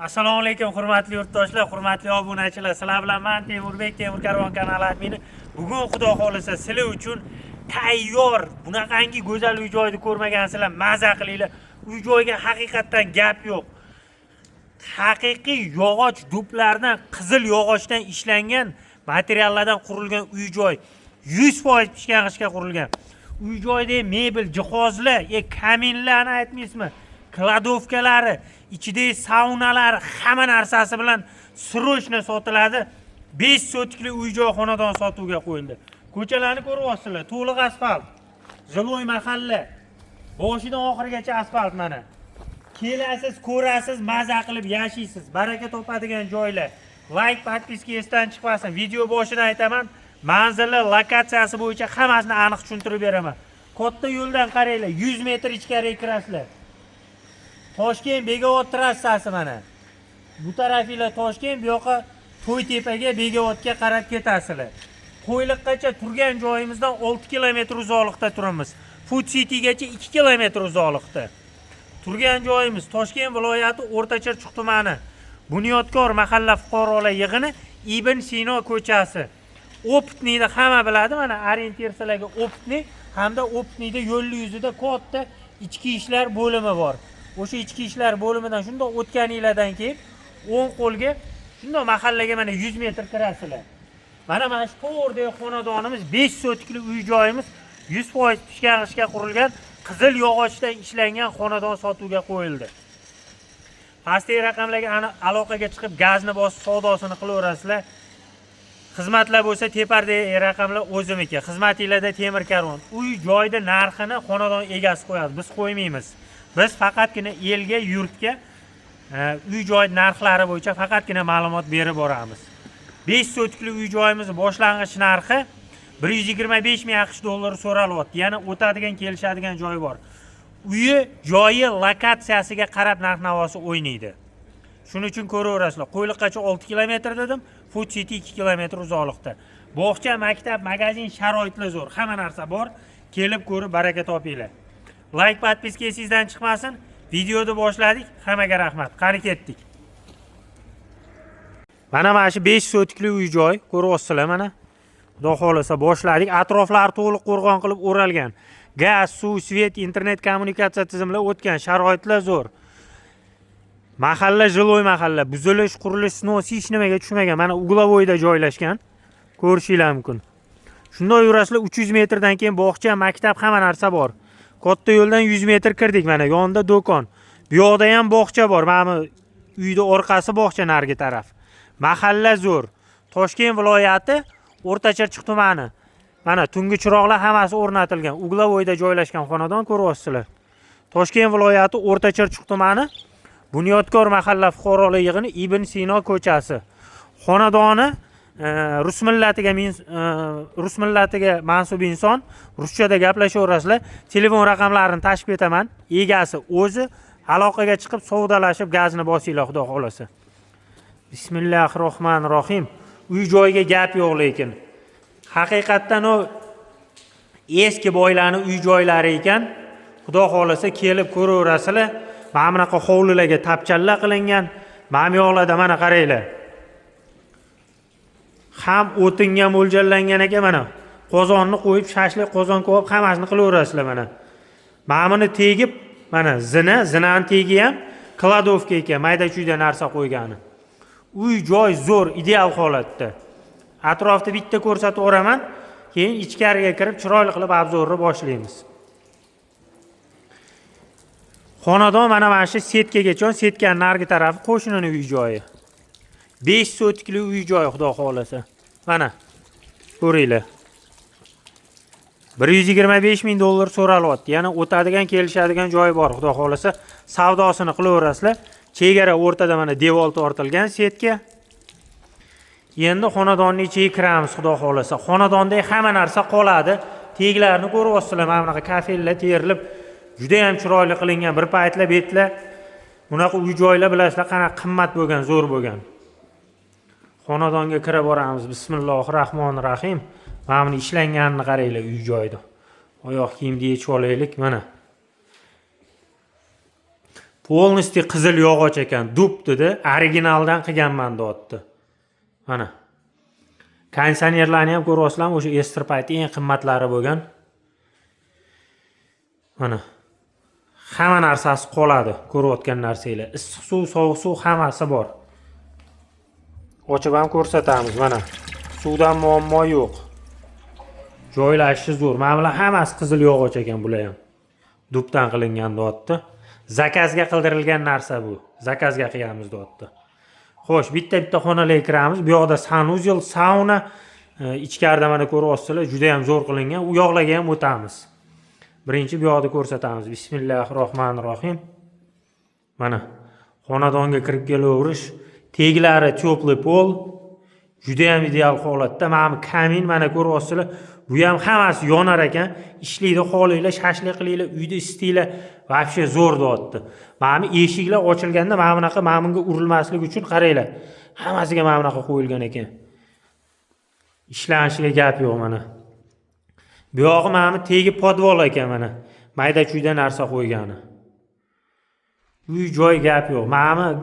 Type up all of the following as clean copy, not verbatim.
Assalomu alaykum, hurmatli yurtdoshlar, hurmatli obunachilar. Sizlar bilan men Temurbek, Temur Karvon kanali admini. Bugun Xudo xolisa sizlar uchun tayyor bunaqangi go'zal uy joyni ko'rmagansizlar, maza qilinglar. Uy joyga haqiqatdan gap yo'q. Haqiqiy yog'och dublardan, qizil yog'ochdan ishlangan materiallardan qurilgan uy joy. 100% pishgan g'ishtga qurilgan. Uy joydagi mebel, jihozlar, kaminlarni aytmaysizmi? Кладовка lari, ichidagi saunalari, hamma narsasi bilan срочно sotiladi. 5 sotikli uy joy xonadon sotuvga qo'yildi. Ko'chalarni ko'ryapsizlar, to'liq asfalt. Жилой mahalla. Boshidan oxirigacha asfalt mana. Kelasiz, ko'rasiz, maza qilib yashaysiz. Baraka topadigan joylar. Лайк, подписка esdan chiqmasin. Video boshidan aytaman, manzili, lokatsiyasi bo'yicha hammasini aniq tushuntirib beraman. Katta yo'ldan qaranglar, 100 metr ichkariga kirasizlar. Toshkent Bekobod trassasi mana. Bu tarafinglar Toshkent, bu yoqqa To'ytepaga, Bekobodga qarab ketasizlar. Qo'yliqqacha turgan joyimizdan 6 kilometr uzoqlikda turamiz. Food Citygacha 2 kilometr uzoqlikda. Turgan joyimiz Toshkent viloyati, O'rta Chirchiq tumani, Bunyodkor mahalla fuqarolar yig'ini, Ibn Sino ko'chasi. Опытный ni hamma biladi, mana ориентир sizlarga Опытный hamda Опытный da yo'lni yuzida katta ichki ishlar bo'limi bor. O'sha ichki ishlar bo'limidan shundoq o'tganinglardan keyin o'ng qo'lga shundoq mahallaga mana 100 metr kirasizlar. Mana shu to'g'ridagi xonadonimiz, 5 sotikli uy joyimiz, 100% pishgan g'ishtga qurilgan, qizil yog'ochdan ishlangan xonadon sotuvga qo'yildi. Pastdagi raqamlarga aloqaga chiqib, gazni bosib savdosini qilaverasizlar. Xizmatlar bo'lsa, tepadagi raqamlar o'zimniki. Xizmatinglarda Temir Karvon. Uy joyda narxini xonadon egasi qo'yadi, biz qo'ymaymiz. Biz faqatgina elga, yurtga uy joy narxlari bo'yicha faqatgina ma'lumot berib boramiz. 5 sotikli uy joyimiz boshlang'ich narxi 125 ming AQSh dollari so'ralyapti. Yana o'tadigan, kelishadigan joyi bor. Uyi, joyi, lokatsiyasiga qarab narx navosi o'ynaydi. Shuning uchun ko'raverasizlar. Qo'yliqqacha 6 kilometr dedim, Food City 2 kilometr uzoqlikda. Bog'cha, maktab, magazin, sharoitlar zo'r, hamma narsa bor. Kelib ko'rib baraka topinglar. Лайк, подписка esingizdan chiqmasin. Videoni boshladik. Hammaga rahmat. Qani, ketdik. Mana shu 5 sotikli uy joy ko'ryapsizlar mana. Xudo xohlasa boshladik. Atroflari to'liq qo'rg'on qilib o'ralgan. Gaz, suv, свет, internet, kommunikatsiya tizimlar o'tgan, sharoitlar zo'r. Mahalla жилой mahalla, buzilish, qurilish, снос hech nimaga tushmagan. Mana угловой da joylashgan. Ko'rishinglar mumkin. Shundoq yurasizlar, 300 metrdan keyin bog'cha, maktab, hamma narsa bor. Katta yo'ldan 100 metr kirdik, mana yonida do'kon. Bu yoqda ham bog'cha bor. Mana bu uyni orqasi bog'cha, narigi taraf. Mahalla zo'r. Toshkent viloyati, O'rta Chirchiq tumani. Mana tungi chiroqlar hammasi o'rnatilgan. Угловой da joylashgan xonadon ko'ryapsizlar. Toshkent viloyati, O'rta Chirchiq tumani, Bunyodkor mahalla fuqarolar yig'ini, Ibn Sino ko'chasi. Xonadoni rus millatiga mansub inson, ruschada gaplashaverasizlar. Telefon raqamlarini tashib ketaman. Egasi o'zi, aloqaga chiqib, savdolashib, gazni bosinglar, Xudo xolasa. Bismillahir rohmanir rohim. Uy joyga gap yo'q lekin. Haqiqatdan u eski boylarni uy joylari ekan. Xudo xolasa kelib ko'raverasizlar. Mana bunaqa hovlilarga tapchanlar qilingan. Mana bu yoqlarda mana qaranglar. Ham o'tinga mo'ljallangan ekan mana. Qozonni qo'yib, shashlik, qozon ko'p hammasini qilaverasizlar mana. Mana buni tegib, mana zina, zinani tegi ham кладовка ekan, mayda chuyda narsa qo'ygani. Uy joy zo'r, ideal holatda. Atrofni bitta ko'rsatib yuboraman, keyin ichkariga kirib chiroyli qilib обзор ni boshlaymiz. Xonadon mana shu setkagacha, setkani narigi tarafi qo'shnini uy joyi. 5 sotikli uy joy, Xudo xohlasa. Mana ko'ringlar. 125 ming dollar so'ralyapti. Yana o'tadigan, kelishadigan joyi bor, Xudo xohlasa. Savdosini qilaverasizlar. Chegara o'rtada mana devor tortilgan, setka. Endi xonadonning ichiga kiramiz, Xudo xohlasa. Xonadondagi hamma narsa qoladi. Teglarini ko'ryapsizlar, mana bunaqa kafellar terilib, juda ham chiroyli qilingan. Bir paytlar betlar bunaqa uy joylar, bilasizlar, qanaqa qimmat bo'lgan, zo'r bo'lgan. Xonadonga kira boramiz. Bismillahir rohmanir rohim. Mana buni ishlanganini qaranglar uy joyda. Oyoq kiyimni yechib olaylik mana. Полностью qizil yog'och ekan, dub dedi, originaldan qilganman deyapti. Mana. Konditsionerlarni ham ko'ryapsizlarmi, o'sha Ester payti eng qimmatlari bo'lgan. Mana. Hamma narsasi qoladi, ko'rayotgan narsanglar. Issiq suv, sovuq suv hammasi bor. Ochib ham ko'rsatamiz mana. Suvdan muammo yo'q. Joylashishi zo'r. Mana bular hammasi qizil yog'och ekan bular ham. Dubdan qilingan deyapti. Zakazga qildirilgan narsa bu. Zakazga qilganmiz deyapti. Xo'sh, bitta-bitta xonalarga kiramiz. Bu yoqda sanuzel, sauna, ichkarida mana ko'ryapsizlar, juda ham zo'r qilingan. U yoqlarga ham o'tamiz. Birinchi bu yoqda ko'rsatamiz. Bismillahirrohmanirrohim. Mana xonadonga kirib kelaverish, teglari теплый pol, juda ham ideal holatda. Mana bu kamin mana ko'ryapsizlar, bu ham hammasi yonar ekan. Ishlaydi, xohlanglar, shashlik qilinglar, uyda isitinglar, вообще zo'r deyapti. Mana bu eshiklar ochilganda mana bunaqa, mana bunga urilmaslik uchun qaranglar. Hammasiga mana bunaqa qo'yilgan ekan. Ishlanishiga gap yo'q mana. Bu yog'i mana bu tegi podvol ekan mana. Mayda-chuyda narsa qo'ygani. Uy joy gap yo'q. Mana bu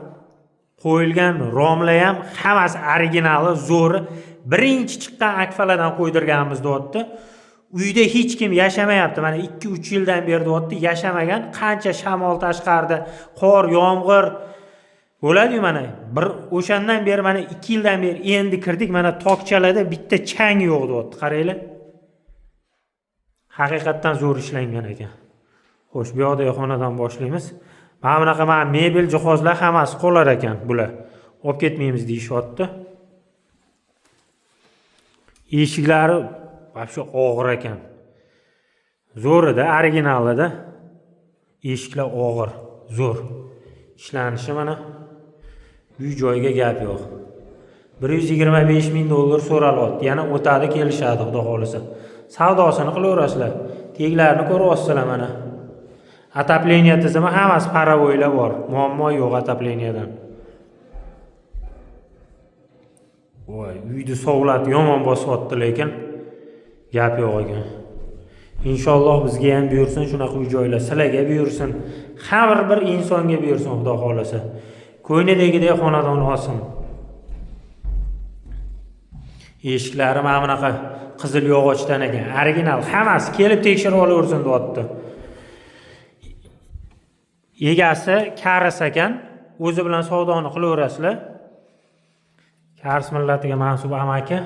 qo'yilgan romlar ham hammasi originali, zo'ri. Birinchi chiqqan akfalardan qo'ydirganmiz deyapti. Uyda hech kim yashamayapti. Mana 2-3 yildan beri deyapti, yashamagan. Qancha shamol tashqarida, qor, yomg'ir bo'ladi-yu mana. Bir o'shandan beri mana 2 yildan beri endi kirdik, mana tokchalarda bitta chang yo'q deyapti. Qaranglar. Haqiqatdan zo'r ishlangan ekan. Xo'sh, bu yoqdagi xonadan boshlaymiz. Mana bunaqa mana mebel jihozlar hammasi qolar ekan bular. Olib ketmaymiz deyishyapti. Eshiklari вообще og'ir ekan. Zo'rida, originalida. Eshiklar og'ir, zo'r. Ishlanishi mana uy joyga gap yo'q. 125 000 dollar so'ralyapti. Yana o'tadi, kelishadi xudo xolisa. Savdosini qilaverasizlar. Teglarini ko'ryapsizlar mana. Отопление tizimi hammasi parovoylar bor. Muammo yo'q отоплениеdan. Voy, uyni sovlat yomon bosyapti lekin gap yo'q ekan. Inshaalloh bizga ham buyursin shunaqa uy joylar, sizlarga buyursin. Har bir insonga buyursin xudo xolasa. Ko'nglidagidek xonadon olsin. Eshiklari mana bunaqa qizil yog'ochdan ekan, original, hammasi kelib tekshirib olaversin deyapti. Egasi karis ekan, o'zi bilan savdoni qilaverasizlar. Karis millatiga mansub amaki.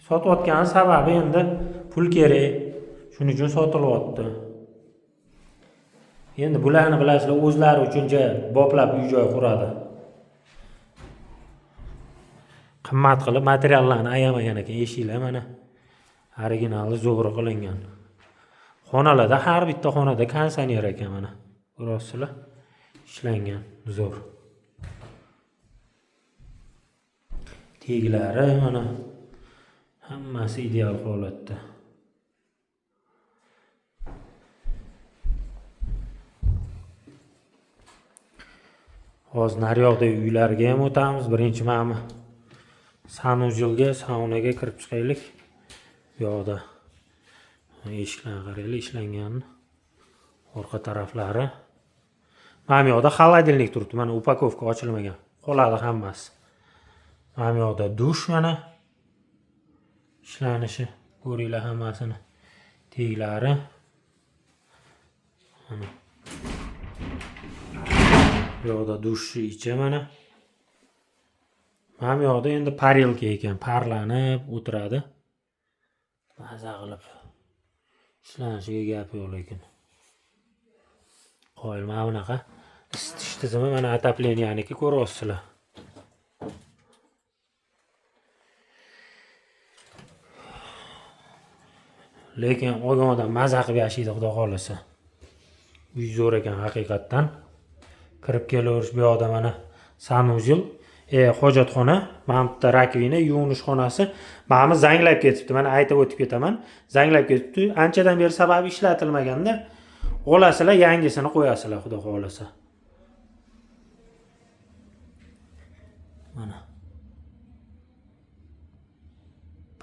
Sotayotgani sababi endi pul kerak, shuning uchun sotilyapti. Endi bularni bilasizlar, o'zlari uchuncha boplab uy joy quradi. Qimmat qilib materiallarni ayamagan ekan, eshiklar mana originali zo'g'ri qilingan. Xonalarda har bitta xonada konditsioner ekan mana. Ko'rasizlar, ishlangan zo'r. Teglari mana hammasi ideal holatda. Hozir naryoqdagi uylarga ham o'tamiz. Birinchi mana bu sanuzelga, saunaga kirib chiqaylik. Bu yoqda eshiklarni qaranglar, ishlanganini. Orqa taraflari. Mana bu yoqda холодильник turibdi. Mana upakovka ochilmagan. Qoladi hammasi. Mana bu yoqda dush mana. Ishlanishi ko'ringlar hammasini. Teglari. Mana. Bu yoqda dushni ichi mana. Mana bu yoqda endi parilka ekan, parlanib o'tiradi. Maza qilib. Ishlanishiga gap yo'q lekin. Qoyil mana bunaqa isitish tizimi mana отоплениянiki ko'ryapsizlar. Lekin olgan odam maza qilib yashaydi xudo xolasa. Uy zo'r ekan haqiqatdan. Kirib kelaverish bu yoqda mana sanuzel, hojatxona, mana bu yerda rakvina, yuvinish xonasi. Mana bu zanglab ketibdi. Mana aytib o'tib ketaman. Zanglab ketibdi. Anchadan beri sababi ishlatilmaganda olasizlar, yangisini qo'yasizlar xudo xolasa. Mana.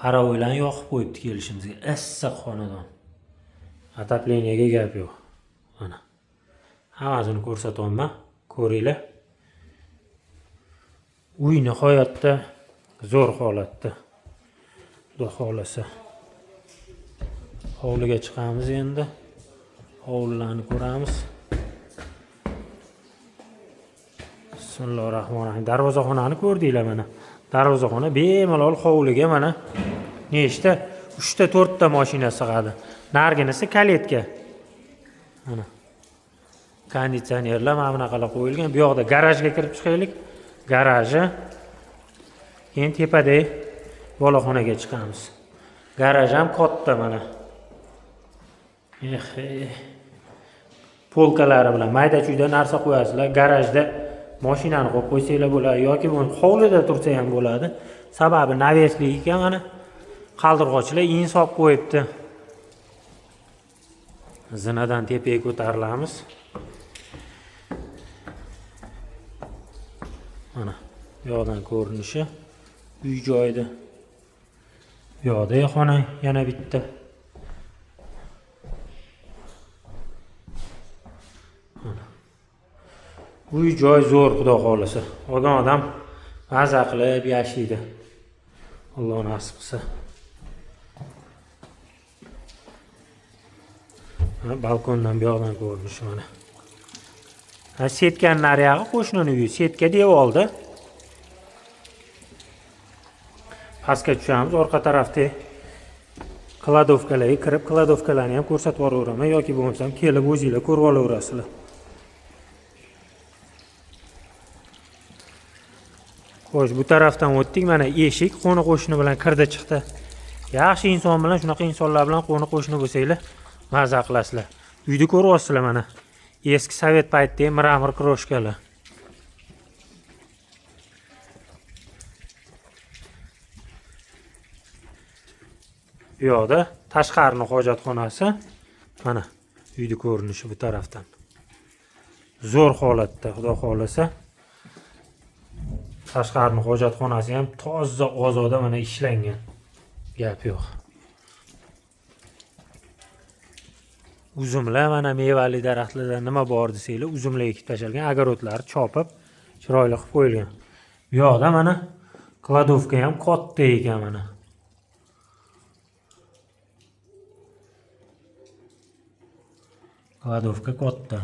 Parovoylarni yoqib qo'yibdi kelishimizga. Issiq xonadon. Отоплениеga gap yo'q. Mana. Hammasini ko'rsatyapman. Ko'ringlar. Uy nihoyatda zo'r holatda. Xudo xohlasa. Hovliga chiqamiz endi. Hovlilarni ko'ramiz. Bismillahirrohmanirrohim. Darvozaxonani ko'rdinglar mana. Darvozaxona bemalol hovliga mana nechta? 3 ta 4 ta mashina sig'adi. Narginisi kaletka. Mana. Konditsionerlar mana bunaqalar qo'yilgan. Bu yoqda garajga kirib chiqaylik. Garaji. Keyin tepadagi boloxonaga chiqamiz. Garaj ham katta mana. Polkalari bilan mayda-chuyda narsa qo'yasizlar. Garajda mashinani qo'yib qo'ysanglar bo'ladi yoki bo'lmasa hovlida tursa ham bo'ladi. Sababi naveslik ekan mana. Qaldirg'ochlar insof qo'yibdi. Zinadan tepaga ko'tarilamiz. Mana bu yoqdan ko'rinishi uy joyida. Bu yoqda xona yana bitta. Mana. Uy joy zo'r, xudo xohlasa. Olgan odam maza qilib yashaydi. Alloh nasib qilsa. Ha, balkondan bu yoqdan ko'rinishi mana. Ha, setkaning nariyog'i qo'shnining uyi, setka devorda. Pastga tushamiz, orqa tarafda kladovkalarga kirib, kladovkalarni ham ko'rsatib yuboraveraman yoki bo'lmasam kelib o'zinglar ko'rib olaverasizlar. Xo'sh, bu tarafdan o'tdik. Mana eshik qo'ni qo'shni bilan kirdi chiqdi. Yaxshi inson bilan, shunaqa insonlar bilan qo'ni qo'shni bo'lsanglar, maza qilasizlar. Uyni ko'ryapsizlar mana. Eski sovet paytidagi mramor kroshkalar. Bu yoqda tashqarini hojatxonasi. Mana uyni ko'rinishi bu tarafdan. Zo'r holatda, xudo xohlasa. Tashqarini hojatxonasi ham toza, ozoda mana ishlangan. Gap yo'q. Uzumlar mana mevali daraxtlardan nima bor desanglar, uzumlar ekib tashalgan, огородlar chopib, chiroyli qilib qo'yilgan. Bu yoqda mana kladovka ham katta ekan mana. Kladovka katta.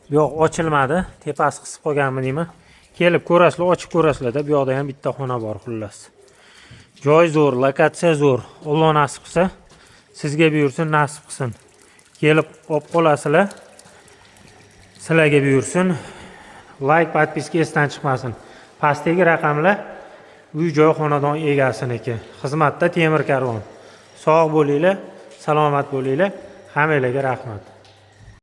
Bu yoq ochilmadi, tepasi qisib qolganmi deyman. Kelib ko'rasizlar, ochib ko'rasizlar-da, bu yoqda ham bitta xona bor xullas. Joy zo'r, lokatsiya zo'r. Alloh nasib qilsa, sizga buyursin, nasib qilsin. Kelib olib qolasizlar. Sizlarga buyursin. Like, podpiska esdan chiqmasin. Pastdagi raqamlar uy joy xonadon egasiniki. Xizmatda Temir Karvon. Sog' bo'linglar, salomat bo'linglar. Hammanglarga rahmat.